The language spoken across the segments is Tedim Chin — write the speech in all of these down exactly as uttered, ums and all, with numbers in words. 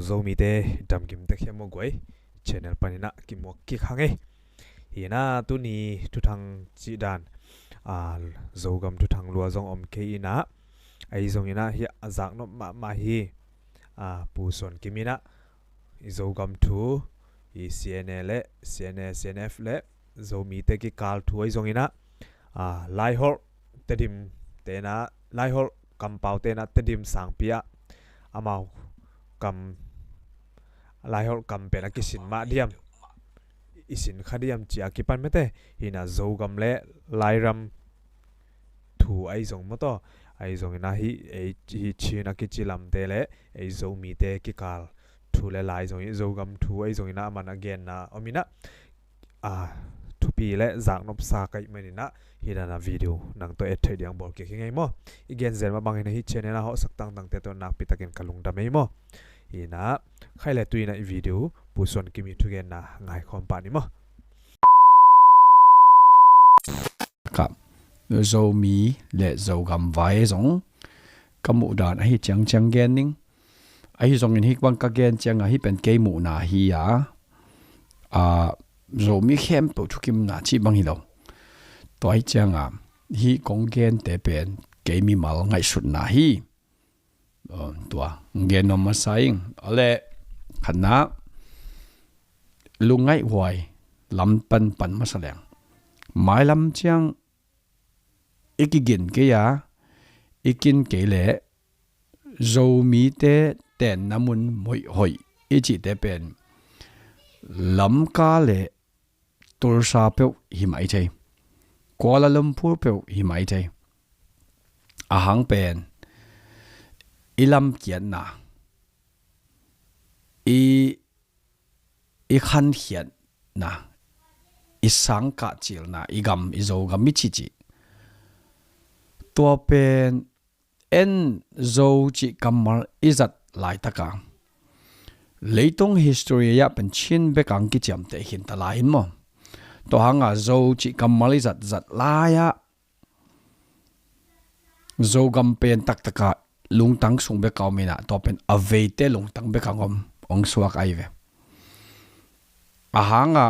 Zomite damkim tek hiam maw guai? Channel paninah kimuak kik hang ei. Hinah tuni thuthang cih dan, a, Zogam thuthang lua zong om kei inah, ahi zonginah hi a zaknop mahmah hi. A, Pu Suan Kim inah i Zogam thu, i C N A le C N A, C N F le Zomite kikal thu ahi zonginah, a, Laiholh Tedim tenah, Laiholh kampau tenah Tedim sangpi ah amau kam, Laiholh kam pen a kisin mah diam, i sin kha diam ci a kipan mete. Hinah Zogam le Lairam thu ahi zong maw taw, ahi zonginah hi, ei, hi Chin a kici lamte le ei Zomite kikal thu le lai zong hi. Zogam thu ahi zonginah a man a genna om inah, a, thupi le zaknopsa ka hih maninah hi dana video nang tawh et theih diang bawl kik hi ngei maw. I genzel mah bangin ahi channel a hawhsak tangtangte tawh nakpitakin ka lungdam ei maw. Hinah khai le tuinah i video Pu Suan Kim i thugenna ngaikhawm pah ni maw. Ka Zomi le Zogam vai zong ka muh dan ahi ciangciang gen ning. Ahi zongin hih bang ka gen cianga hih pen kei muhna hi a, a, Zomi khempeuh thukimna cih bang hi lo. Tua hi cianga hih kong gente pen kei mimal ngaihsutna hi. Tua gen nuam masa ing. A le khatna, lungngaih huai lam pan pan masa leng. Mailam ciang i kigin kei a, i kin kei le Zomite tenna mun moih hoih i cihte pen Lamka le Tulsa peuh hi mai thei, Kuala Lumpur peuh hi mai thei. A hang pen i lamkiatna, i, i khankhiatna, i sangkah cilna, i gam, i Zogam i cici. Tua pen en Zo cih kammal i zat laitaka leitung history ah pen Chin bek ang kiciamteh khinta lai in maw. Tua hanga Zo cih kammal i zat zat lai-ah Zogam pen taktaka lungtang sung bek a om inah tua pen a veite lungtang bek ang om ong suak ai ve. A hanga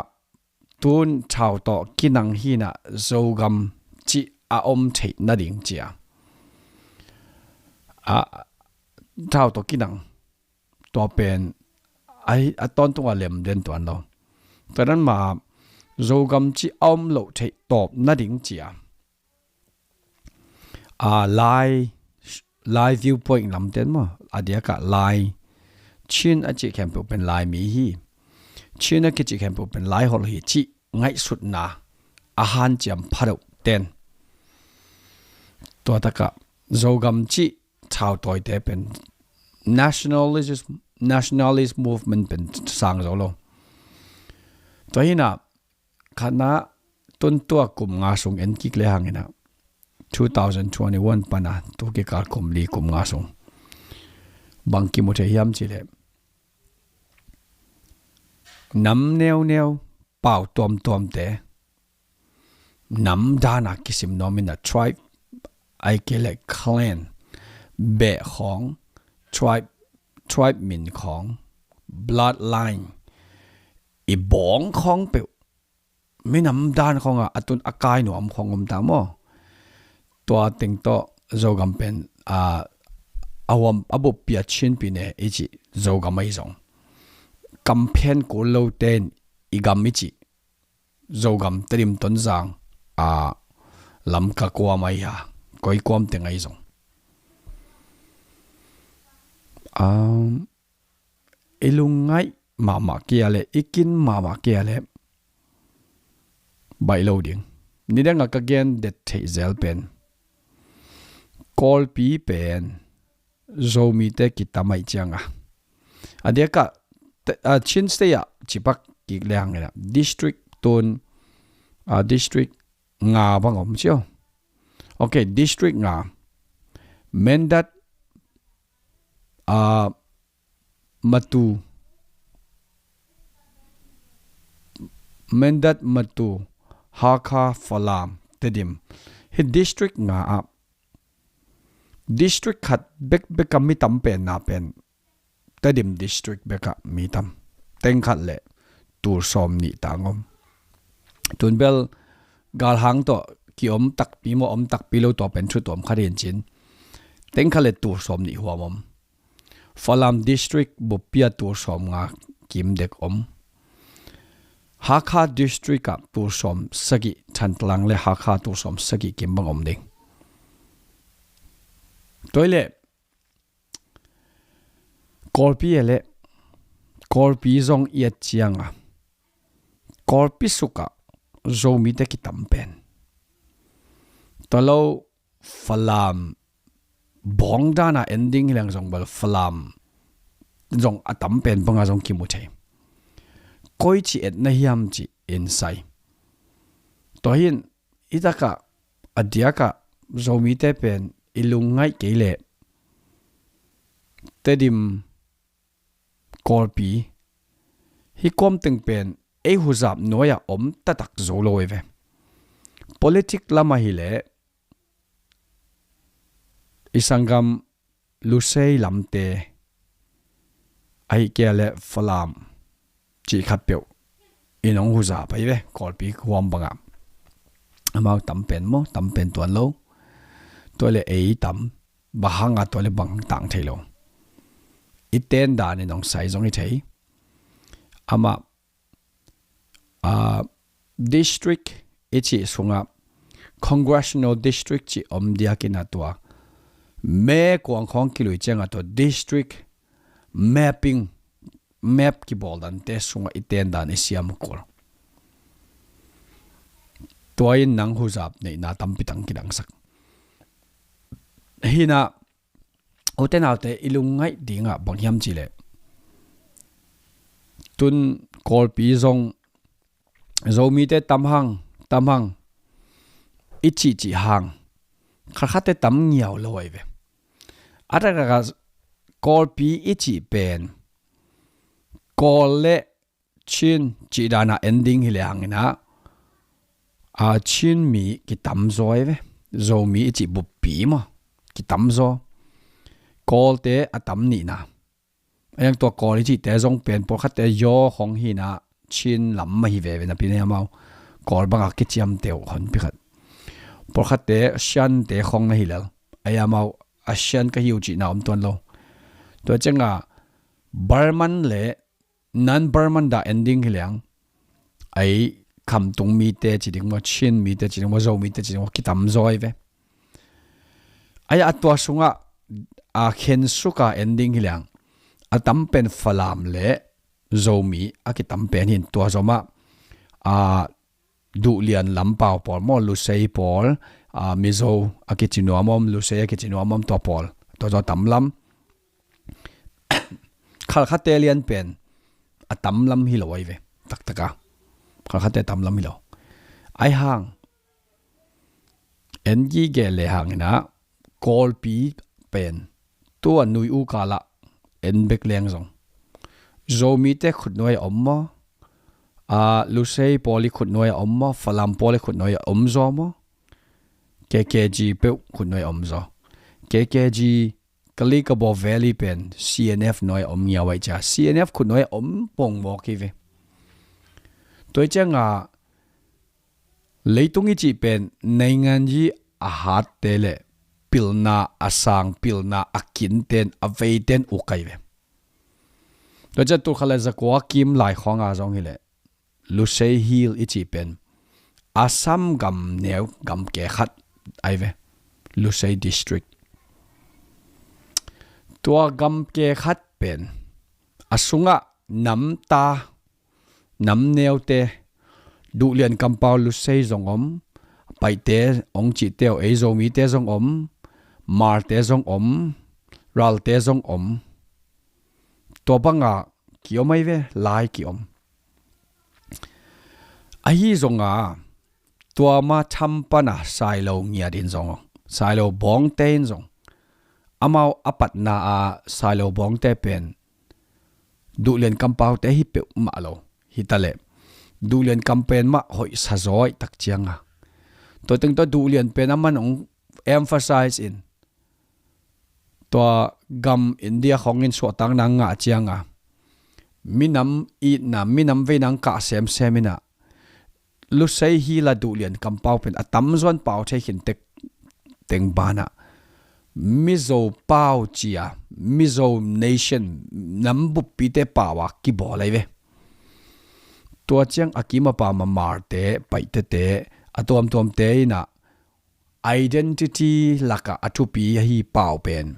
tun thau tawh kinang hinah Zogam cih a om theih nading cia. A, thau tawh kinang tua pen a, a tawntung a lem den tuan lo. Tua dan ma Zogam cih a om loh theih tawp nading cia. A, Lai, Lai viewpoint lamten maw, a diakah Lai, Chin a cih khempeuh pen Lai mi hi, Chin a kicih khempeuh pen Laiholh hi cih ngaihsutna a hanciam pha deuh ten. Tua takah Zogam cih thautawite pen nationalism, nationalist movement pen sang zo lo. Tua hinah khatna tuntua kum nga sung en kik le hanginah two thousand twenty-one pana tu kikal kum li kum nga sung bang kimu thei hiam cileh nam neuneu pau tuamtuamte nam dana kisim nuam inah tribe ai kei le clan beh khawng, tribe, tribe min khawng, bloodline i bawng khawng peuh minam dan khawngah a tun a kai nuam khawng om ta maw? Tua teng tawh Zogam pen a, a huam a buppia Chinpi ne i cih Zogam ahi zong, kamphen kul lote in i gam i cih Zogam, Tedim, Tonzang, a, Lamka kuam ahi a, koi kuam teng ahi zong, um, i lungngaih mahmah kia le i kin mahmah kia le baih lo ding. Nidanga ka gen det theih zel pen Kawlpi pen Zomite kitam aih cianga a diakah Chin State ah cipak kik le hangin ah district tun, a, district nga bang om cio. Ok, district nga, Mindat, a, Matu, Mindat, Matu, Hakha, Falam, Tedim. Hi district nga ah district khat bekbek a mi tam penna pen Tedim District bekah mi tam. Teng khat le tul sawm nih tang om. Tun bel galhang tawh ki om takpi maw, om takpi lo, tua pen thu tuam khat hi in cin. Teng khat le tul sawm nih huam om. Falam District buppi ah tul sawm nga kim dek om. Hakha District ah tul sawm sagih, Thantlang le Hakha tul sawm sagih kim bang om ding. Tua hi leh Kawlpi e le, Kawlpi zong i et ciang a, Kawlpi suk ah Zomite kitam pen. Tua lo Falam bawng dan a en ding hi leng zong bel Falam zong a tam pen bang a zong kimu thei. Koi ci et na hiam ci in sai. Tua hi in i tak ah, a diak ah Zomite pen i lungngaih kei leh Tedim, Kawlpi, hih kawm teng pen ei huzap nuai ah om taktak zo lo hi ve. Politik lam ah hi leh i sanggam Lusei lamte, ahih kei leh Falam cih khat peuh in hong huzap ahi ve, Kawlpi huam bang ah. Amau tam pen maw, tam pen tuan lo. Tua leh ei tam, bang hang a tua leh bang hang tang thei lo. I ten dan in hong sai zong hi thei. Amah, ah, district i cih sungah congressional district cih om diak in a, tua me kuang khawng kilui ciang a tua district mapping, map kibawl dante sungah i ten dan i siam kul. Tua in nang huzap neihna tampi tang kidangsak. Hi in a, ute naute, i lungngaih ding ah bang hiam cih leh, tun Kawlpi zong Zomite tam hang, tam hang i cihcih hang, khatkhatte tam ngiau lo ahi ve. A taktak ah Kawlpi i cih pen Kawl le Chin cih dan a en ding hi leh hang in a, a, Chin mi kitam zaw ahi ve. Zomi i cih buppi maw, kitam zaw. Kawlte a tam nihna. A hiang tua Kawl i cihte zong pen pawlkhatte Yaw khawng hi in a, Chin lam mah hi veve napi in a, amau Kawl bang a kiciamteh uh honpi khat. Pawlkhatte Siante khawng na hi lel, a hiang amau a Sian ka hi uh cihna om tuan lo. Tua ciang a Burman le non-Burman dan en ding hi leng, ei khamtung mite ci ding maw, Chin mite ci ding maw, Zo mite ci ding maw, kitam zaw ahi ve. Ahi a, tua sungah a khensuk a en ding hi leng, a tam pen Falam le Zomi a kitam pen hi in, tua zomah, a, Duhlian lampau pawl maw, Lusei pawl, a, Mizo a kici nuam om, Lusei a kici nuam om, tua pawl, tua zaw tam lam. Khalkhate lian pen a tam lam hi lo ahi ve, taktak a. Khalkhate tam lam hi lo. Ahi hang, en gige le hang in a, Kawlpi pen tua nui u kal ah en bek leng zong, Zomite khutnuai a om maw, a, Lusei pawl i khutnuai a om maw, Falam pawl i khutnuai a om zaw maw, K K G peuh khutnuai a om zaw. K K G, Kalay Kabaw Valley pen C N F nuai a om ngiau ahi cia, C N F khutnuai a om pongmawk hi ve. Tua hi ciang a, leitung i cih pen naingan yi a hatte le pilna a sang, pilna a kinten, a veiten uk ahi ve. Tua ciang tul khat le zakua kim lai khawng a zong hi leh, Lusei Hill i cih pen Assam gam neu, gam ke khat ahi ve, Lusei District. Tua gam ke khat pen a sungah namta, nam neute, Duhlian kampau Lusei zong om, Paite hong cihte uh, ei Zomite zong om, Hmarte zong om, Ralte zong om. Tua bang a ki-om ahi ve, lai ki-om. Ahi zong a, tua ma tham pan a Sailo ngiat in zong, Sailo bawngte in zong, amau a patna a Sailo bawngte pen Duhlian kampaute hi peuhmah lo. Hi ta leh Duhlian kam pen mah hoihsa zaw ahih tak ciang a, tua teng tawh Duhlian pen a man hong emphasize in, tua gam India khawngin suahtakna ngah cianga minam itna, minam veina ang kah semsem inah Lusei Hill a Duhlian kampau pen a tamzuan pau thei khin tek teng banah Mizo pau cia, Mizo nation, nam buppite pau a kibawl ahi ve. Tua ciang a kim a pam a Hmarte, Paitete, a tuamtuamte inah identity lakah a thupi ahi pau pen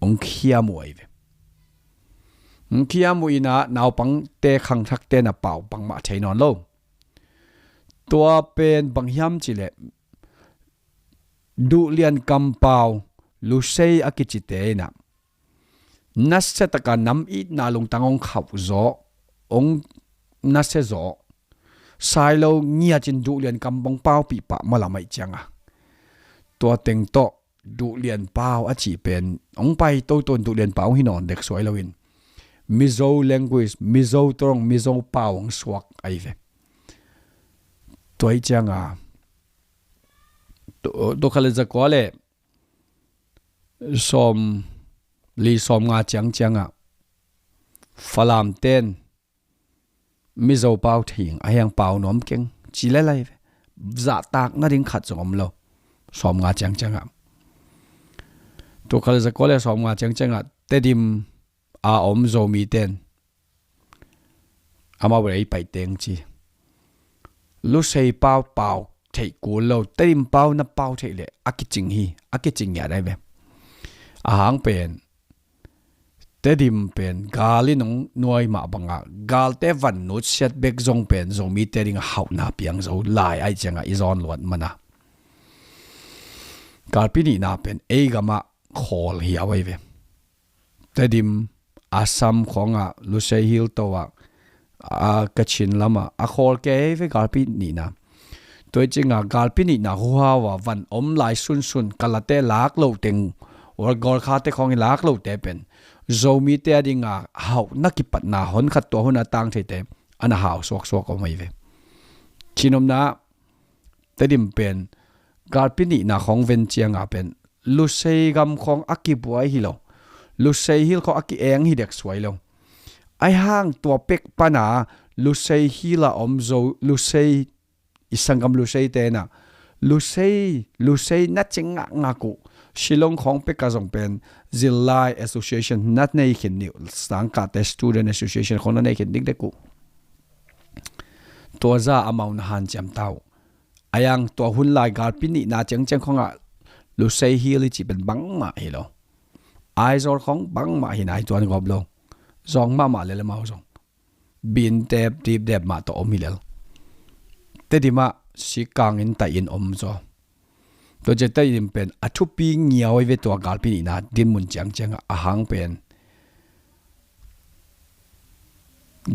hong khiam uh ahi ve. Hong khiam uh inah naupangte khangthakte na pau bangmah thei nawn lo. Tua pen bang hiam cileh Duhlian kampau Lusei a kicite inah nasia taka nam itna lungtang hong khauh zaw, hong nasia zaw, sailo ngiacin Duhlian kam hong paupih pah malam aih cianga tua teng tawh Duhlian pau a cih pen hong pai toto in Duhlian pau hong hi nawn dek suai loin Mizo language, Mizo tawng, Mizo pau hong suak ahi ve. Tua aih cianga tu, tu kha le zakua le sawm li sawm nga ciangciangah Falam ten Mizo pau thei ing, a hiang pau nuam keng ci le lai ve. Zahtak nading khat zong om lo. Sawm nga ciangciangah tu kha le zakua le sawm nga ciangciangah Tedim a om Zomi ten amau rei pai teng ci. Lusei pau pau theih kul lo, Tedim pau na pau theih leh a kicing hi, a kicing ngiat ahi ve. A hang pen Tedim pen gal in hong nuai mah bangah galte van nutsiat bek zong pen Zomite ding a hauhna piang zo lai aih ciangah i zawn luat mana galpi nihna pen ei gamah khawl hiau ahi ve. Tedim, Assam khawngah, Lusei Hill to ah, a Kachin lamah a khawl kei ve galpi nihna. Tua hi cinga galpi nihna huhau a van om lai sunsun kalate lak lo teng, Gorkhate khawngin lak lote pen Zomite a dinga hauhna kipatna hon khat tua hun a tang theite ana hau suaksuak om ahi ve. Cinomna Tedim pen galpi nihna khawng ven cianga pen Lusei gam khawng a kibuai hi lo. Lusei Hill khawng a ki-eng hi dek suai lo. Ahi hang tua pek pana Lusei Hill a om Zo, Lusei i sanggam Lusei tena Lusei, Lusei na cing ngakngak uh. Shillong khawng peka zong pen Zillai Association na nei khin nih uh, sangkahte Student Association khawng na nei khin dikdek uh. Tua za amau na hanciam ta uh. Ahi hang tua hun lai galpi nihna ciangciang khawngah Lusei Hill i cih pen bangmah hi lo. Aizawl khawng bangmah hi nai tuan gawp lo. Zawng mahmah lel amau zong. Bin tep dipdep mah tawh om hi lel. Tedim ah sikangin tai-in om zaw. Tua ciang Tedim pen a thupi ngiau ahi ve tua galpi nihna dinmun ciangciangah a hang pen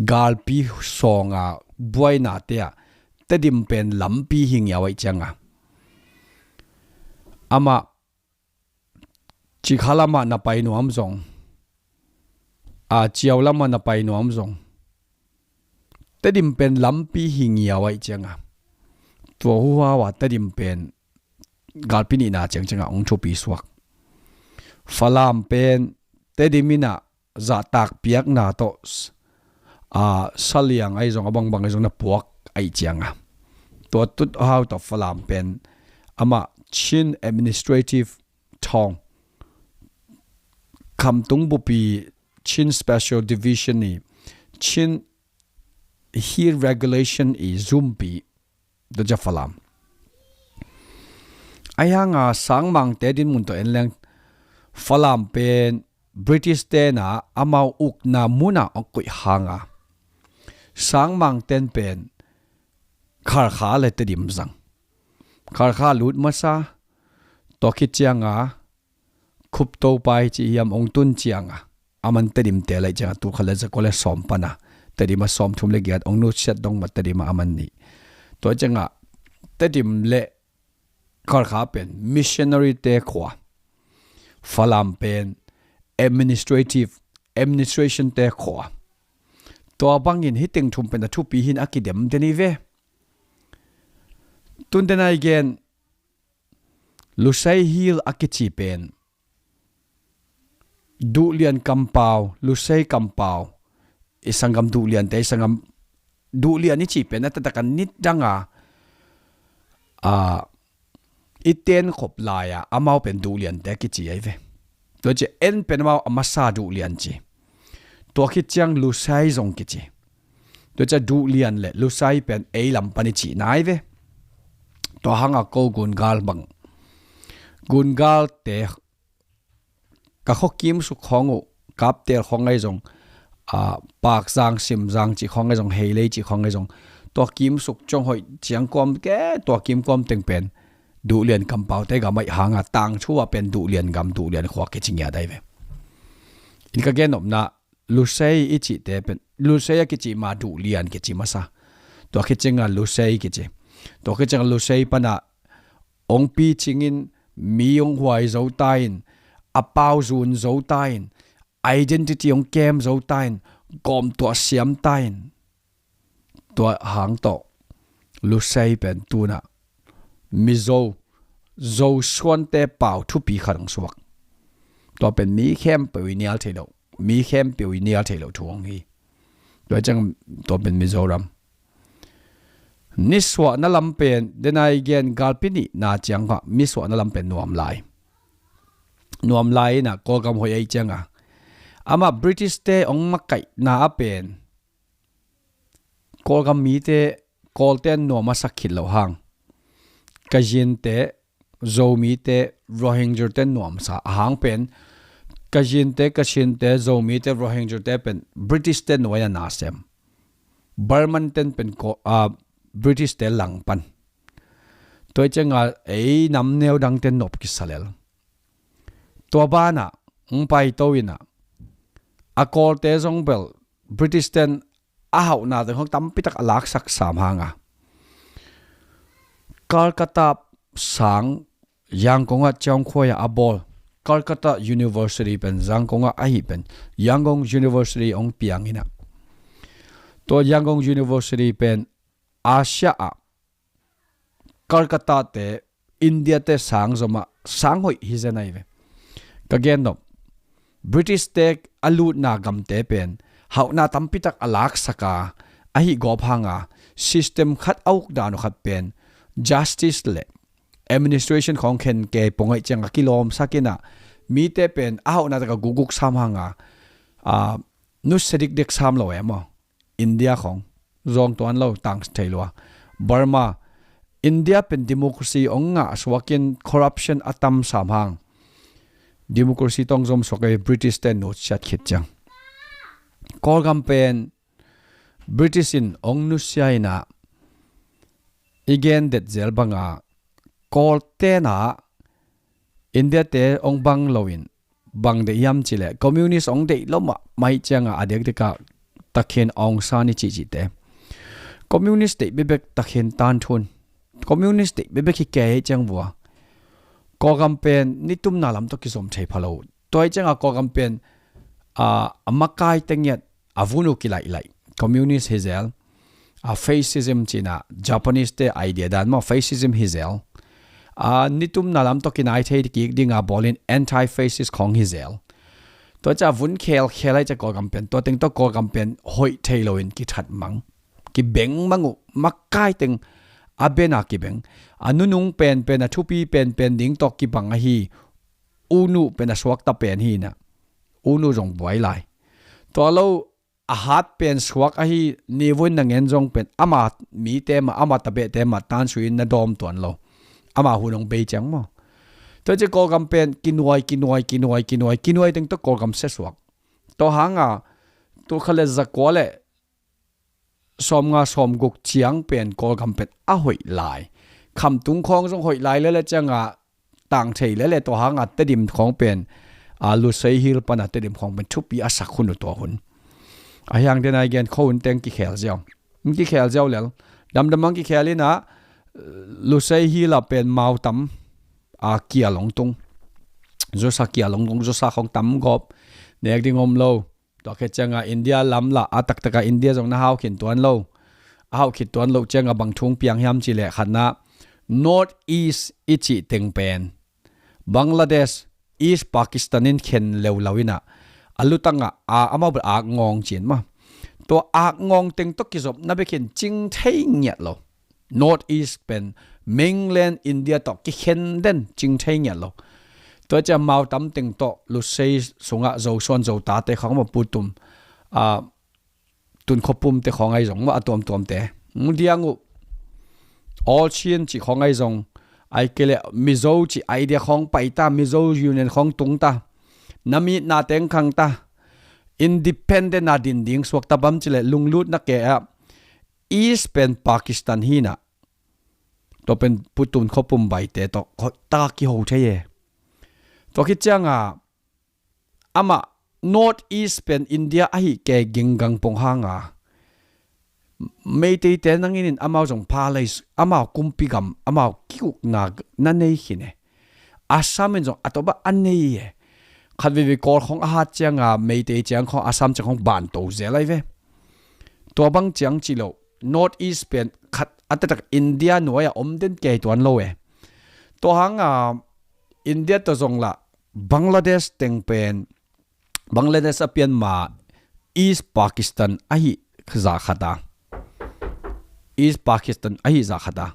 galpi sawnga buainate ah Tedim pen lampi hi ngiau aih cianga amah Cikha lamah na pai nuam zong, a Ciau lamah na pai nuam zong, Tedim pen lampi hi ngiau aih cianga tua huhau a Tedim pen galpi nihna ciangcianga hong thupi suak. Falam pen Tedim inah zahtak piakna tawh s-, a, saliang ahi zong a bangbang ahi zong na puak aih cianga tua tut hau tawh Falam pen amah Chin Administrative Town, Khamtung bupi Chin Special Division i Chin Hill Regulation i zumpi tua cia Falam. Ahi hanga sangmangte dinmun tawh en leng Falam pen British tena amau ukna muna a koih hanga sangmangten pen Kharkha le Tedim zang. Kharkha lut masa, tua khit cianga Khupto pai ci hiam hong tun cianga aman Tedim te laih cianga tu kha le zakua le sawm pana Tedim a sawm thum le giat hong nutsiat dong mah Tedim a aman nih. Tua cianga Tedim le Kharkha pen missionary te khua, Falam pen administrative, administration te khua. Tua bangin hi teng thum pen a thupi hin a kidem den hi ve. Tun den a i gen Lusei Hill a kici pen Duhlian kampau, Lusei kampau, i sanggam duhliante, i sanggam duhlian i cih pen a taktak a nidang a, a, i tenkhop lai-a amau pen duhliante kici ahi ve. Tua ci en pen amau a masa duhlian ci. Tua khit ciang Lusei zong kici. Tua ci a duhlian le Lusei pen ei lam pan i cihna ahi ve. Tua hanga ko gungal bang, gungalte ka khuakim suk khawng uh, Kaptel khawng ahi zong, a, Pakzang, Simzang cih khawng ahi zong, Heilei cih khawng ahi zong, tua kim suk Cianghoih, Ciangkuam ke, tua kim kuam teng pen duhlian kampaute gam ahi hanga tangthu ah pen duhlian gam, duhlian khua kici ngiat ahi ve. In ka gen nopna, Lusei i cihte pen, Lusei a kicih ma duhlian kici masa. Tua khit cianga Lusei kici. Tua khit cianga Lusei pana ong picingin, mi ong huai zo ta in, a pau zun zo ta in, identity ong kem zo ta in, gawm tuah siam ta in. Tua hang tawh Lusei pen tuna Mizo, Zo suante pau thupi khat ong suak. Tua pen mi khempeuh i nial thei lo, mi khempeuh i nial thei lo thu ong hi. Tua ciang tua pen Mizoram. Nisuahna lam pen, denai gen galpi nihna ciang kha, nisuahna lam pen nuam lai. Nuam lai inah Kawlgam hoih ahi cianga, amah British te ong makaihna a pen Kawlgam mite, Kawlte nuam a sak khit lo hang, Kazinte, Zomite, Rohingyate nuamsa a hang pen, Kazinte, Kachinte, Zomite, Rohingyate pen British te nuai a nasem. Burman ten pen ko, a, British te langpan. Tua i cianga ei nam neu dangte nop kisa lel. Tua banah ong paito inah, a Kawlte zong bel British ten a hauhna teng hong tampitak a laksak sam hanga, Calcutta sang Yangon ah Chiang Khoi ah a bawl, Calcutta University pen Yangon ah ahi pen, Yangon University ong piang inah, tua Yangon University pen Asia ah Calcutta te, India te sang zomah sang hoih hi zen ahi ve. Ka gen nop, British te a lutna gamte pen hauhna tampitak a laksaka, ahi gawp hanga system khat a uk dan uh khat pen justice le administration khawng khen kei pong ahi cianga kilawmsak inah, mite pen a hauhna taka gukguk sam hanga, a, nusia dikdek sam lo e maw. India khawng zawng tuan lo, tang thei lua. Burma, India pen democracy ong ngah suakin corruption a tam sam hang, democracy tawng zom suak ei, British te nusiat khit ciang. Kawlgam pen British in ong nusia inah, i gen det zel banga Kawlte na India te ong bang loin, bang deih hiam cileh, communist ong deih lo mahmah cianga a dekdeka takhin Aung San i cihcihte, communist deih bekbek takhin tanthun, communist deih bekbek hi kei ciang vua. Kawlgam pen nitumna lam tawh kizom thei pha lo. Tua hi cianga Kawlgam pen, a, a makai tengiat a vun uh kilaih laih, communist hi zel, a, fascism cina Japanese te idea dan maw, fascism hi zel. A, nitumna lam tawh kinai thei kik dinga bawlin anti-fascist khawng hi zel. Tua ca vun khelkhel ahi ca Kawlgam pen, tua teng tawh Kawlgam pen hoih thei loin kithat mang, kibeng mang uh, makai teng a bena kibeng. A nunung penpen, a thupi penpen ding tawh kibang ahi. Unu pen a suakta pen hi na, unu zong buai lai. Tua lo a hat pen suak ahi, nivuin na ngen zong pen ama mite mah, ama tabehte mah tansuin na dawm tuan lo. Ama hun hong bei ciang maw. Tua ci Kawlgam pen kinuai, kinuai, kinuai, kinuai, kinuai teng tawh Kawlgam sia suak. Tua hanga, tu kha le zakua le sawmnga sawmguk ciang pen Kawlgam pen a hoih lai. Khamtung khawng zong hoih lai lele cianga tang thei lele, tua hanga Tedim khawng pen, a, Lusei Hill pana Tedim khawng pen thupi a sak hun uh tua hun. A hiang dena i gen kho hun teng kikhel ziau. Kikhel ziau lel. Damdam ang kikhel ina, Lusei Hill a pen mau tam, a, kia long tung. Zosa kia long tung, zosa khawng tam gawp. Nek ding om lo. Tua khe cianga India lam lah a taktaka India zong na hau khin tuan lo. A hau khit tuan lo cianga bang thung piang hiam ci le khatna North East i cih teng pen Bangladesh, East Pakistan in khen leulau ina, a lutangah a amau bel akngawng cin mah. Tua akngawng teng tawh kizopna bek hi in cing thei ngiat lo. North East pen mainland India tawh kikhen den cing thei ngiat lo. Tua ciang mau tam teng tawh Lusei sungah Zosuan Zotate khawng mah, Pu Tum, a, Tun Khua Pum te khawng ahi zong mah, a tuamtuamte. Diang uh All Chin cih khawng ahi zong, ahih kei leh Mizo cih idea khawng pai ta, Mizo Union khawng tung ta, na mit na teng khang ta, independent a din ding suak ta bang ci leh lunglutna kei ah East pen Pakistan hi in ah, tua pen Pu Tun Khua Pum Baite tawh hoih tak a kiho thei e. Tua khit ciangah amah North East pen India ahih kei ginggang pong hang a, Meiteite nangin in amau zong pha lei, amau kumpi gam, amau ki-ukna na nei khin e. Assam in zong a tawh bang a nei e. Khat veivei Kawl khawng a hat ciangah Meitei ciang khawng, Assam ciang khawng ban to zel lai ve. Tua bang ciang ci lo, North East pen khat a taktak India nuai-ah om den kei tuan lo e. Tua hang a India tawh zong lah Bangladesh teng pen, Bangladesh a pian ma East Pakistan ahi zah khat a, East Pakistan ahi zah khat a,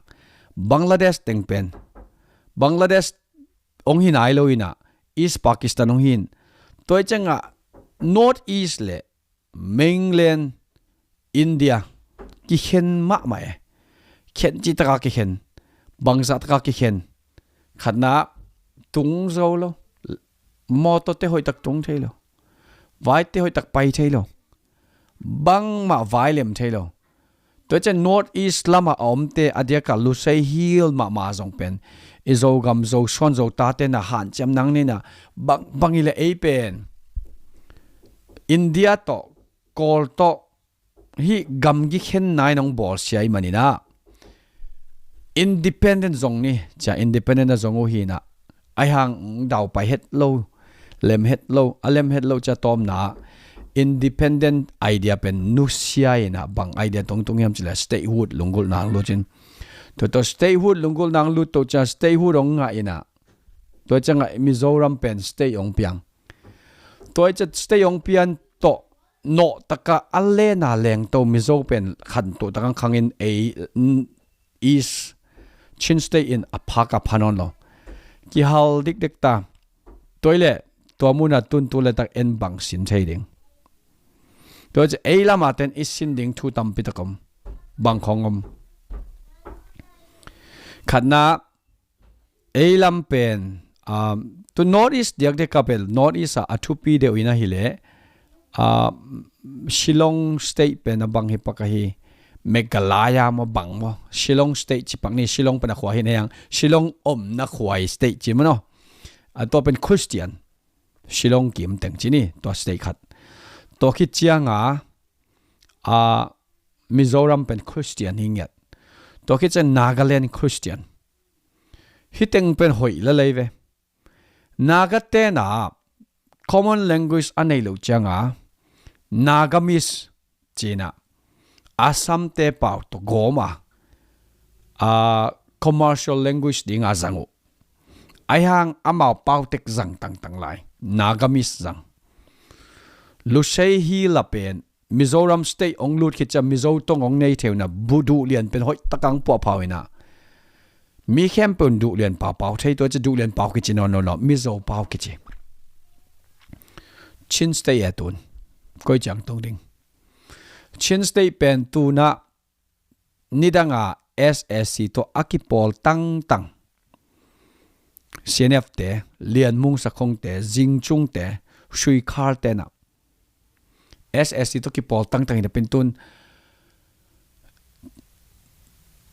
Bangladesh teng pen, Bangladesh hong hi nai lo in ah, East Pakistan hong hi in. Tua hi ciangah North East le mainland India kikhen mahmah e. Khen cih tak a kikhen, bangzah tak a kikhen. Khatna, tung zo lo, mawtawte hoih tak tung thei lo, vaite hoih tak pai thei lo, bangmah vai lem thei lo. Tua ciang North East lamah a omte a diakah Lusei Hill mahmah zong pen i Zogam, Zosuan, Zotate na hanciam nang ni in ah, bangbang hi leh ei pen India tawh, Kawl tawh hih gamgi khen nai nong bawlsia i hih manin ah, independent zong ni, cia independent a zong uh hi in ah, ahi hang daupai het lo, lem het lo, a lem het lo cia tawmna independent idea pen nusia in ah, bang idea tungtung hiam ci leh statehood lunggulhna hong lut cin. Tua tawh statehood lunggulhna hong lut to cia statehood hong ngah in ah, tua ciangah Mizoram pen state hong piang. Tua hi ciang state hong pian tawh nawh takah a lena lengto Mizo pen khantoh takah khangin ei, n-, East Chin State in a phak a pha nawn lo. Kihal dikdek ta. Tua hi leh tua munah tun tu le tak en bang sin thei ding. Tua hi ciang ei lamah ten i sin ding thu tampi tak om. Bang khawng om. Khatna, ei lam pen, um, tu North East diakdiak a pen, North East ah a thupi deuh in ahih leh, uh, Shillong State pen a bang hi pak ahi, Meghalaya maw bang maw, Shillong State ci pak ni, Shillong pen a khua hi na hiang, Shillong omna khua hi state ci maw no. A tua pen Christian, Shillong kim teng ci ni, tua state khat. Tua khit ciangah, a, Mizoram pen Christian hi ngiat. Tua khit ciang Nagaland Christian. Hih teng pen hoih lel lei ve. Naga ten ah common language a neih loh ciangah Nagamese ci in ah, Assamte pau tawh gawm a, a, commercial language dingah zang uh. Ahi hang amau pau tek zang tangtang lai, Nagamese zang. Lusei Hill ah pen Mizoram State hong lut khit ciang Mizo tong hong nei thei uh in ah, bu duhlian pen hoih tak a hong puahpha uh in ah, mi khempeuh in duhlian pau pau thei, tua ciang duhlian pau kici nawn lo, Mizo pau kici. Chin State e tun, koi ciang tong ding. Chin State pen tu in ah nidang a S A C tawh a kipawl tangtang, C N F te, Lian Mung Sak Hong te, Zing Cung te, Sui Khar te in ah, S A C tawh kipawl tangtang hi napi in tun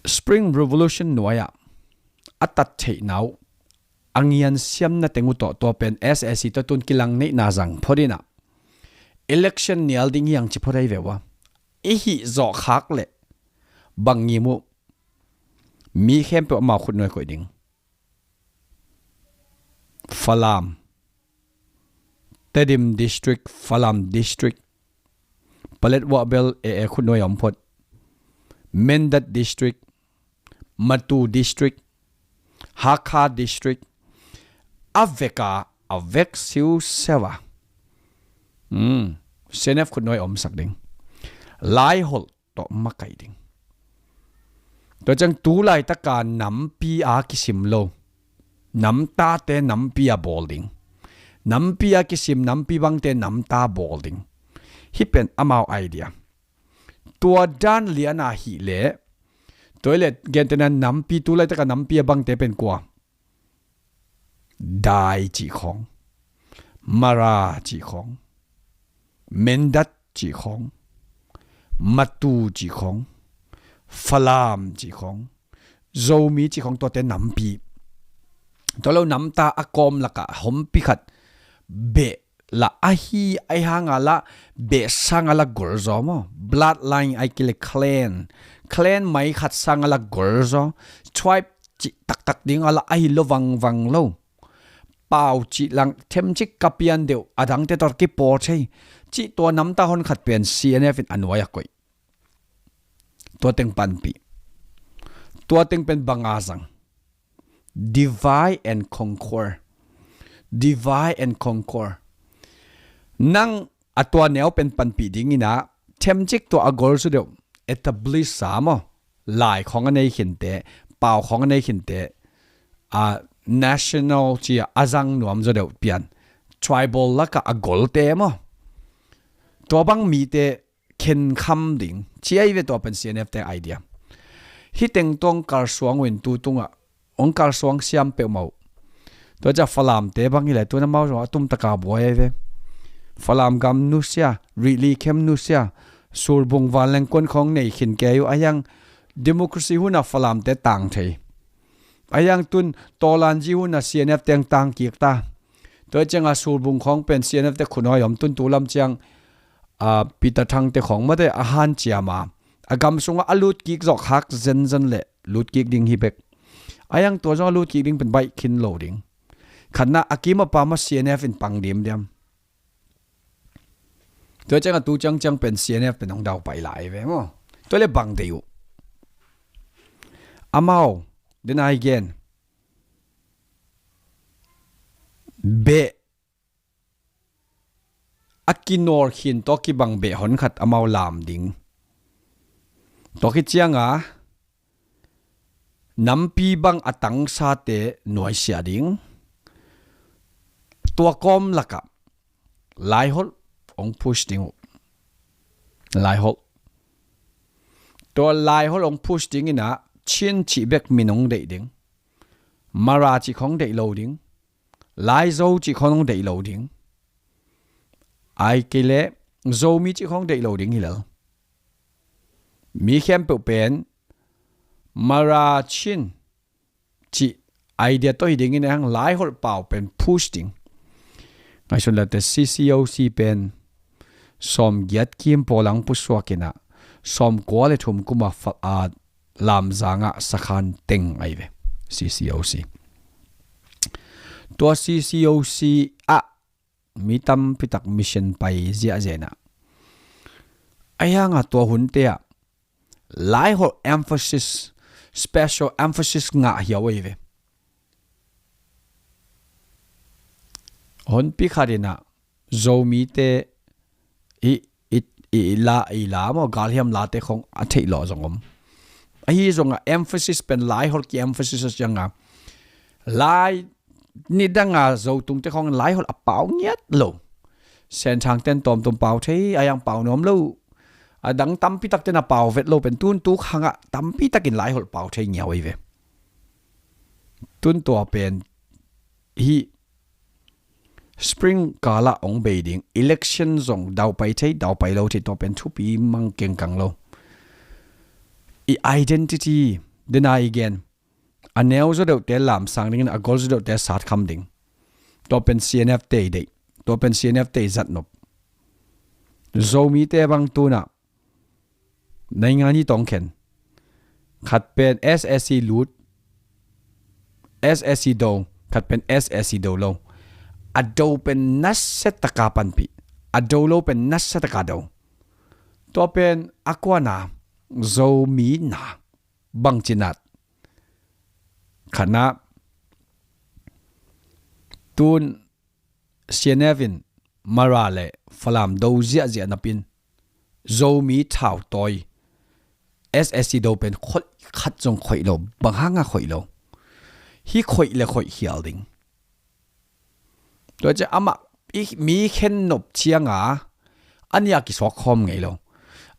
Spring Revolution nuai-ah a tat theihna uh, a ngiansiamna teng uh tawh, tua pen S A C tawh tun kilang neihna zang phot in ah, election nial ding hi hang ci phot ahi ve ua. I hih zawh khak leh bang ngim uh, mi khempeuh amau khutnuai koih ding. Falam, Tedim District, Falam District, Paletwa bel e e khutnuai a om phot, Mindat District, Matu District, Hakha District, a vek a, a vek siusiau a, Hmm. CNF khutnuai omsak ding. Laiholh tawh makaih ding. Tua ciang tu laitaka nampi a kisim lo, namtate nampi a bawl ding. Nampi a kisim nampi bangte namta bawl ding. Hih pen amau idea. Tua dan lian a hih leh, tua hi leh gentehna nampi, tu laitaka nampi a bangte pen kua? Dai cih khawng, Mara cih khawng, Mindat cih khawng, Matu cih khawng, Falam cih khawng, Zomi cih khawng, tuate nampi. Tua lo namta a kawm lakah hompi khat beh lah ahi, ahi hanga lah beh sanga lah gol zaw maw. Bloodline ai kile clan. Clan mai khat sanga lah gol zaw. Tribe cih taktak dinga lah ahi lo vangvang lo. Pau cih lang themcik ka pian deuh, a dangte tawh kipawl thei. Cih tua namta hon khat pen CNF in a nuai a koih. Tua teng panpih. Tua teng pen banga zang. Divide and conquer. Divide and conquer. Nang a tua neu pen panpih dingin ah, themcik tua a gol zaw deuh, establish sa maw. Lai khawng a nei khinte, pau khawng a nei khinte, a national ci a zang nuam zaw deuh pian. Tribal lakah a golte maw. Tua bang mite khenkham ding ci ahi ve, tua pen CNF te idea. Hih teng tawh hong kalsuang uh in tu tungah hong kalsuang siam peuhmah uh. Tua ciah Falamte bang hi lai, tu-in amau zong a tumtaka buai ahi ve. Falam gam nusia, Rihli khem nusia, Surbung vanleng kuan khawng nei khin kei uh, a hiang democracy hunah Falamte tang thei. A hiang tun Tawlanji hunah CNF teng tang kik ta. Tua ciangah Surbung khawng pen CNF te khutnuai om, tun tu lam ciang, a, Peter Thangte khawng mate a hanciam a, a gam sungah a lut kik zawh khak zenzen leh lut kik ding hi bek. A hiang tua zong a lut kik ding pen baih khin lo ding. Khatna a kim a pam a CNF in pang dimdiam. Tua ciangah tu ciangciang pen CNF pen hong daupai lai ve maw. Tua leh bang deih uh? Amau, den a i gen, beh a kinawl khin tawh kibang beh hon khat amau lam ding. Tua khit cianga nampi bang a tangsate nuaisiah ding. Tua kawm lakah Laiholh hong push ding uh. Laiholh. Tua Laiholh hong push dingin ah Chin cih bek min hong deih ding. Mara cih khawng deih lo ding. Laizo cih khawng hong deih lo ding. Ai kei leh Zomi cih khawng deih lo ding hi lel. Mi khempeuh pen Mara Chin cih idea tawh hi dingin a hiang Laiholh pau pen push ding. Ngaihsun late CCOC pen sawmgiat kim pawl ang pusuak in ah sawmkua le thum kuma fa-, a, Lamzangah sakhan teng ahi ve. CCOC. Tua CCOC ah mi tampitak mission pai ziahziah in ah, a hiangah tua hunte ah Laiholh emphasis, special emphasis ngah hiau ahi ve. Honpi khat in ah Zomite i, i, i la, i la maw, galhiam late khawng a theih lawh zong om. Ahi zongah emphasis pen Laiholh ki-emphasis a ciangah, lai nidanga Zotungte khawng Laiholh a pau ngiat lo. Senthangten tawmtawm pau thei, a hiang pau nuam lo. A dang tampitakten a pau vet lo pen tun tu khangah tampitakin Laiholh pau thei ngiau ahi ve. Tun tua pen hih spring kalah hong bei ding, election zong daupai thei, daupai lo thei, tua pen thupi mang kengkang lo. I identity, den a i gen, a neu zaw deuhte lamsang dingin a gol zaw deuhte satkham ding. Tua pen CNF te i deih. Tua pen CNF te i zatnop. Zomite bang tunah naingan i tongkhen. Khat pen SSC lut, SSC do, khat pen SSC do lo. A do pen nasiataka panpih, a do lo pen nasiataka do. Tua pen a kuana Zomi na bangci nat. Khatna, tun CNF in Mara le Falam do ziahziah napin Zomi thautawi S S C do pen khoih khat zong khoih lo. Bang hanga khoih lo? Hih khoih le khoih khial ding. Tua ciah amah i mi khen nop cianga a nih a kisuak khawm ngei lo.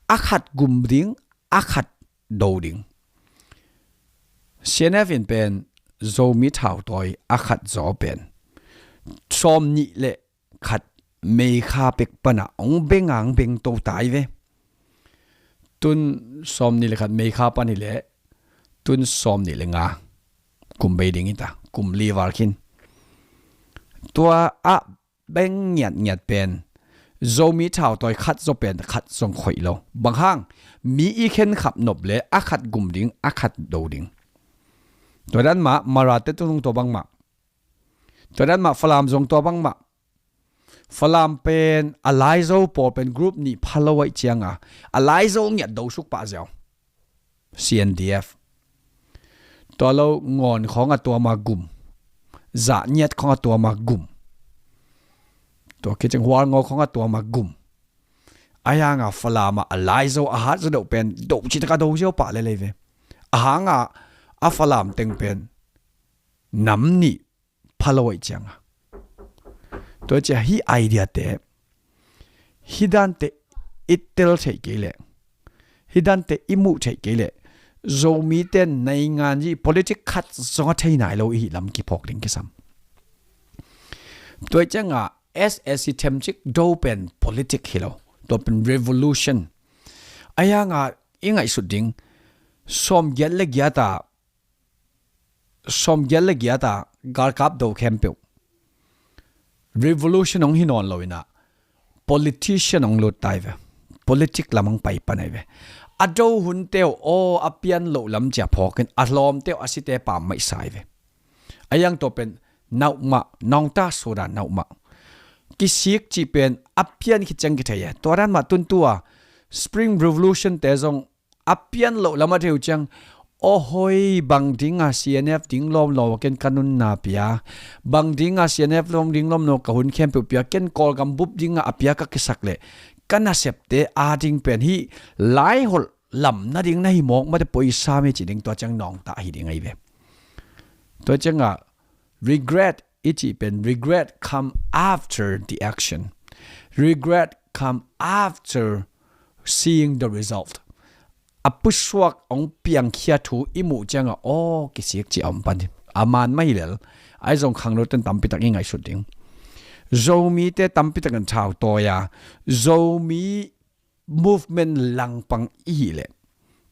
A khat gum ding, a khat do ding. C N F in pen Zomi thautawi a khat zaw pen sawm nih le khat May kha pek pana ong beng ang beng to tai ve. Tun sawm nih le khat May kha pan hi leh tun sawm nih le nga kum bei ding hi ta, kum li val khin. Tua a beng ngiatngiat pen Zomi thautawi khat zaw pen khat zong khoih lo. Bang hang? Mi i khen khap nop le a khat gum ding, a khat do ding. Tua dan mah Mara te tung tua bang mah. Tua dan mah Falam zong tua bang mah. Falam pen a Laizo pawl pen group nih pha lo aih cianga a Laizo ngiat do suk pah ziau. C N D F. Tua lo Ngawn khawng a tuama gum. Zah ngiat khawng a tuama gum. Tua khit ciang Hualngo khawng a tuama gum. A hianga Falam a a Laizo a hat zaw deuh pen do citaka do ziau pah lelei ve. A hanga a Falam teng pen nam nih pha lo aih cianga. Tua cia hih idea te, hih dante i tel theih kei leh, hih dante i muh theih kei leh, Zomi ten naingan i politik khat zong a thei nai lo i hih lam kiphawk ding kisam. Tua cianga S S C themcik do pen politik hi lo. Tua pen revolution. A hianga i ngaihsut ding, sawm giat le giat a sawm giat le giat a galkap do khempeuh revolution hong hi nawn lo inah politician hong lut tai ve. Politik lam hong pai pan ai ve. A do hun teu aw a pian loh lam cia phawkin a hlawm teu a site pam maih sai ve. A hiang tua pen nauhmah, nawngta sudan nauhmah. Kisik cih pen a pian khit ciang kithei e. Tua dan mah tuntua Spring Revolution te zong a pian loh lam a theu ciang, aw hoi, bang dinga C N F ding lawmlawm a ken ka nunna pia, bang dinga C N F lawm ding lawmlawm ka hun khempeuh pia, ken Kawlgam bup dinga a pia ka kisak leh ka nasepte a ding pen hih laiholh lam nading na hi mawk mate poisa mi ci ding tua ciang nawngta hi ding ahi ve. Tua cianga regret i cih pen regret come after the action. Regret come after seeing the result. A pusuak hong piangkhia thu i muh cianga aw kisik ci a om pan hi. A man mah hi lel. Ai zong khangno ten tampitak i ngaihsut ding. Zomi te tampitak in thau tawi a Zomi movement langpang i hih leh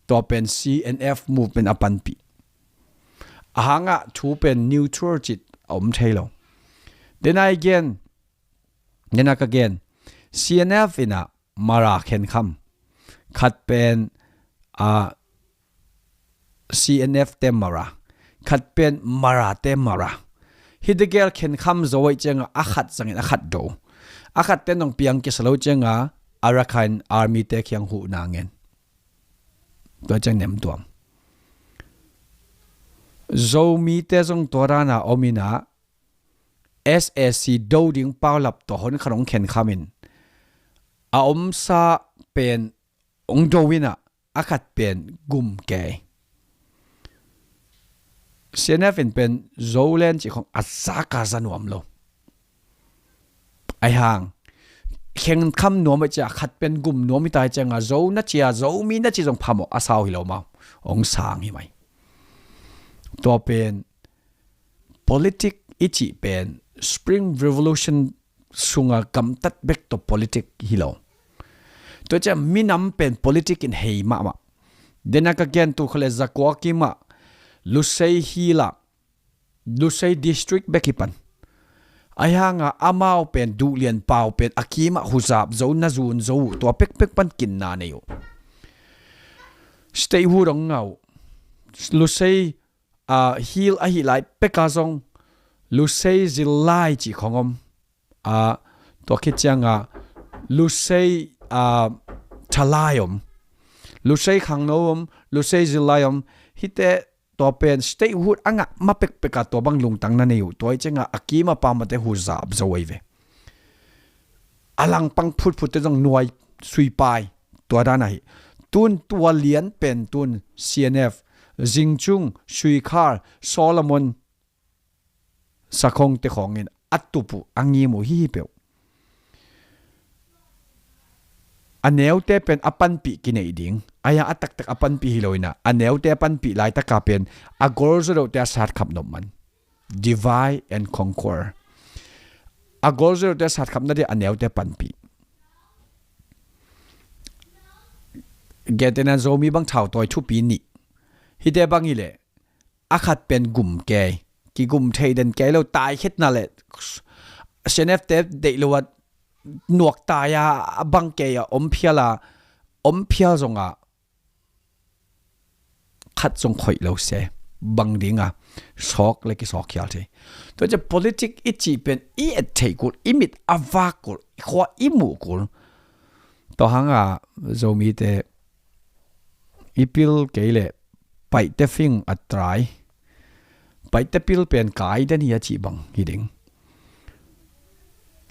tua pen C N F movement a panpih. A hangah thu pen neutral cit a om thei lo. Dena i gen, dena ka gen, C N F inah Mara khenkham. Khat pen a C N F te Mara, khat pen Mara te Mara. Hih tegel khenkham zo aih cianga a khat zangin a khat do. A khat te nong piang kisa lo cianga Arakan Army te khiang huhna ngen. Tua ciang nemtuam. Zomi te zong tua dana om inah S A C do ding paulap tua hon khat hong khenkhamin a omsa pen hong do inah a khat pen gum kei. C N F in pen Zoland cih khong a zaka za nuam lo. Ai hang khenkham nuam aih cia khat pen gum nuam i tai cianga Zo na cia Zomi na ci zong phamawh a sau hi lo mau. Hong sang hi mai. Tua pen politik i cih pen Spring Revolution sunga gamtat bek tawh politik hi lo. Tua ciah minam pen politik in hei mahmah. Dena ka gen tu kha le zakua kimah Lusei hila Lusei district bek hi pan. Ai hanga amau pen duhlian pau pen a kimah huzap zo na zun zo uh tua pekpek pan kinna nei uh. Statehood hong ngau Lusei a hil ahi lai peka zong Lusei zillai cih khong om. A tua khit cianga Lusei a thalai om. Lusei khangno om, Lusei zillai om. Hite tua pen statehood a ngah ma pekpeka tua bang lungtang na nei uh. Tua i cianga a kima pamate huzap zo ei ve. a langpang phutphut te zong nuai suipai tua dan ahi. Tun tua lian pen tun C N F, Zingchung, Suikhar, Solomon, Sakhong te khawngin a tup uh a ngim uh hi hi peuh. A neute pen a panpih kinei ding, a ya a taktak a panpih hi lo inah, a neute a panpih laitaka pen a golzaw deuhte a satkhap nop man. Divide and conquer. A golzaw deuhte a satkhap nadih a neute a panpih. Gentehna Zomi bang thautawi thupi nih. Hite bang hileh a khat pen gum kei, kigum thei den kei lo, tai khitna le C N F te deih lo a nuak tai a, a bang kei a om phial a, om phial zong a khat zong khoih lo se, bang ding a sawk le kisawk khial thei. Tua ciah politic i cih pen i et thei kul, i mit a vak kul, i khua i muh kul. Tua hanga Zomite i pil kei le paihte fing a try. Paihte pil pen kai den hi a cih bang hi ding.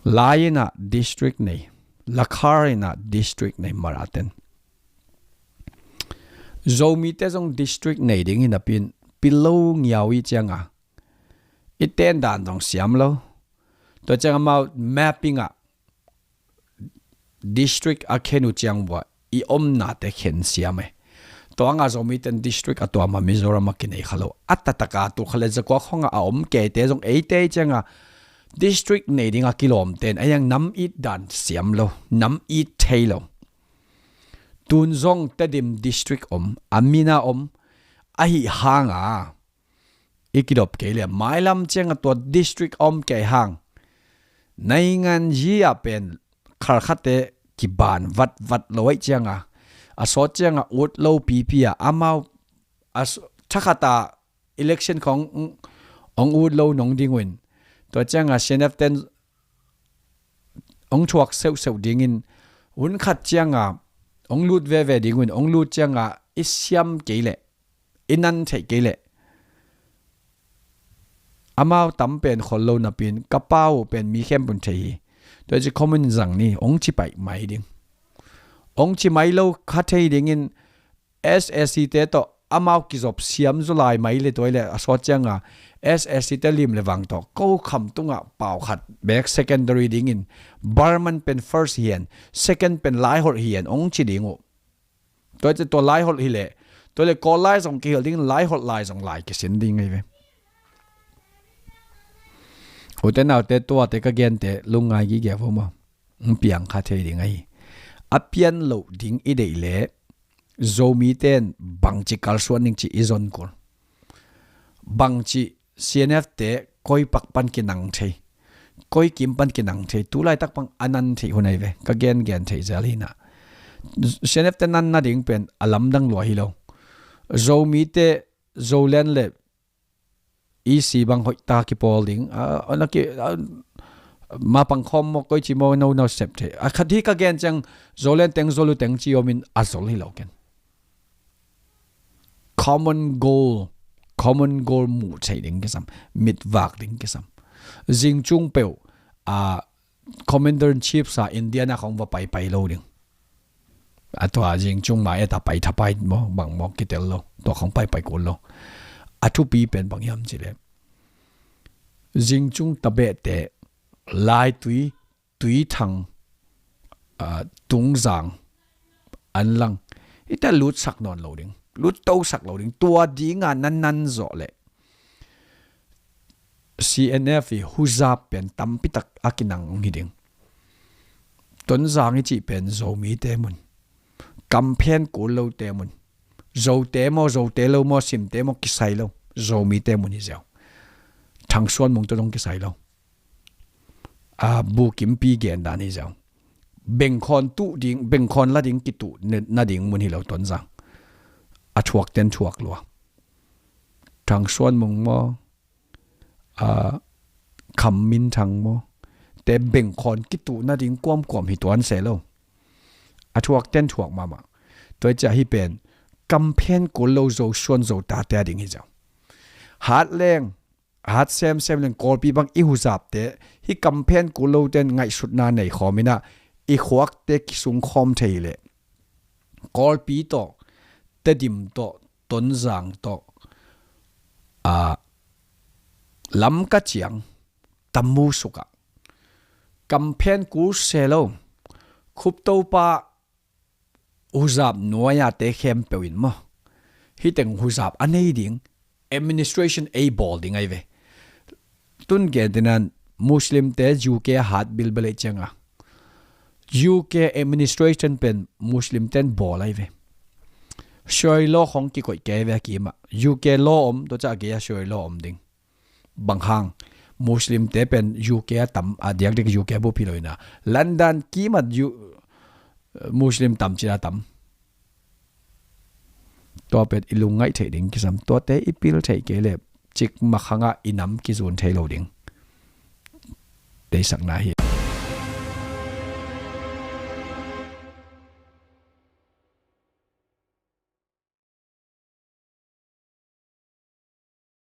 Lai inah district nei, Lakhar inah district nei Maraten. Zomite zong district nei ding hi napi-in pil lo ngiau i cianga i ten dan zong siam lo. Tua ciang amau mapping ah district a khen uh ciang bua i omnate khen siam e. Tua nga Zomiten district a tuam a Mizoram a kinei kha lo. A tataka tu kha le zakua khonga a om keite zong eite cianga district nei dinga kilawmten a yang nam it dan siam lo, nam it thei lo. Tun zong Tedim district om, a mina om, ahi hanga i kidop kei le mailam cianga tua district om kei hang. Naingan yi a pen kharkhate kiban vatvat lo aih cianga, a sawt cianga ut lo pipi a amau a s-, thakhata election khong ong ut lo nong ding uh in. Tua cianga C N F ten ong thuak seuhseuh dingin, hun khat cianga ong lut veve ding uh in, ong lut cianga i siam kei leh, i nan theih kei leh. Amau tam pen khol lo napi-in, ka pau pen mi khempeuh in thei hi. Tua ci comment zang ni, ong ci paih mai ding. Ong ci mai lo kha thei dingin, S S C te tawh amau kizop siam zaw lai mai le tua i le a sawt cianga S S C te lim le vang tawh ko kham tunga pau khat bek secondary dingin Barman pen first hian, second pen Laiholh hian ong ci ding uh. Tua i ci tua Laiholh hi le, tua le Kawl lai zong kihilh dingin Laiholh lai zong lai kisin ding ngai ve. Ute naute tuate ka gente lungngai gige vo maw? Ong piang kha thei ding ahi. A pian loh ding i deih le Zomiten bangci kalsuan ding ci i zon kul. Bangci C N F te koi pak pan kinang thei, koi kim pan kinang thei, tu laitak pang a nan thei hun ai ve, ka gen gen thei zel hi na. C N F te nan nading pen a lamdang lua hi lo. Zomite Zolen le E C bang hoih ta kipawl ding. A, a, na ki, a, ma pang khawm maw, koi ci maw, no, no sep thei. A khat hi ka gen ciang, Zolen teng, Zolu teng ci omin a zol hi lo ken. Common goal, common goal muh thei ding kisam, mit vak ding kisam. Zing cung peuh, a, Commander in Chief sa Indiana khong va pai pai lo ding. A tua Zing cung ma e ta pai tha pai maw, bang maw kitel lo. Tua khong pai pai kul lo. A thupi pen bang hiam ci le, Zing cung ta beh te, Laitui, Tuithang, a, Tungzang, Anlang. Hita lut sak nawn lo ding. Lut to sak lo ding. Tua dinga nan nan zawh le C N F i huzap pen tampi tak a kinang ong hi ding. Tonzang i cih pen Zomite mun. Kamphen kul lote mun. Zote maw, Zote lo maw, Simte maw, kisai lo. Zomite mun hi ziau. Thangsuan mung to zong kisai lo. A, bukimpi gen dan hi ziau. Bengkhawn tuh ding, bengkhawn la ding kituh ne-, nading mun hi lo Tonzang. A thuak ten thuak lua. Thangsuan mung maw, a, Kham Min Thang maw, te bengkhawn kituh nading kuamkuam hi tuan se lo. A thuak ten thuak mahmah. Tua i ciah hi pen kamphen kul lo Zo suan Zo tate a ding hi ziau. Hatleng, hat semsem leng Kawlpi bang i huzapte, hih kamphen kul lote in ngaihsutna nei khawm inah i khuakte kisung khawm thei leh Kawlpi tawh, Tedim tawh, Tonzang tawh, a, Lamka ciang, Tamu sukah kamphen kul se lo, Khuptopa huzap nuai-ate khempeuh in maw, hih teng huzap a nei ding administration ei bawl ding ahi ve. Tun gen tinan Muslimte U K a hat bilbel ei cianga U K administration pen Muslimte in bawl ahi ve. Sharia law khong kikoih kei ve a kimah. U K law om, tua ciah a gei a Sharia law om ding. Bang hang, Muslimte pen U K a tam, a diakdiak U K a bup hi lo inah, London kimah U-, Muslim tam cina tam. Tua pen i lungngaih theih ding kisam. Tuate i pil theih kei leh, cikmah hangah i nam kizun thei lo ding. Deisakna hi.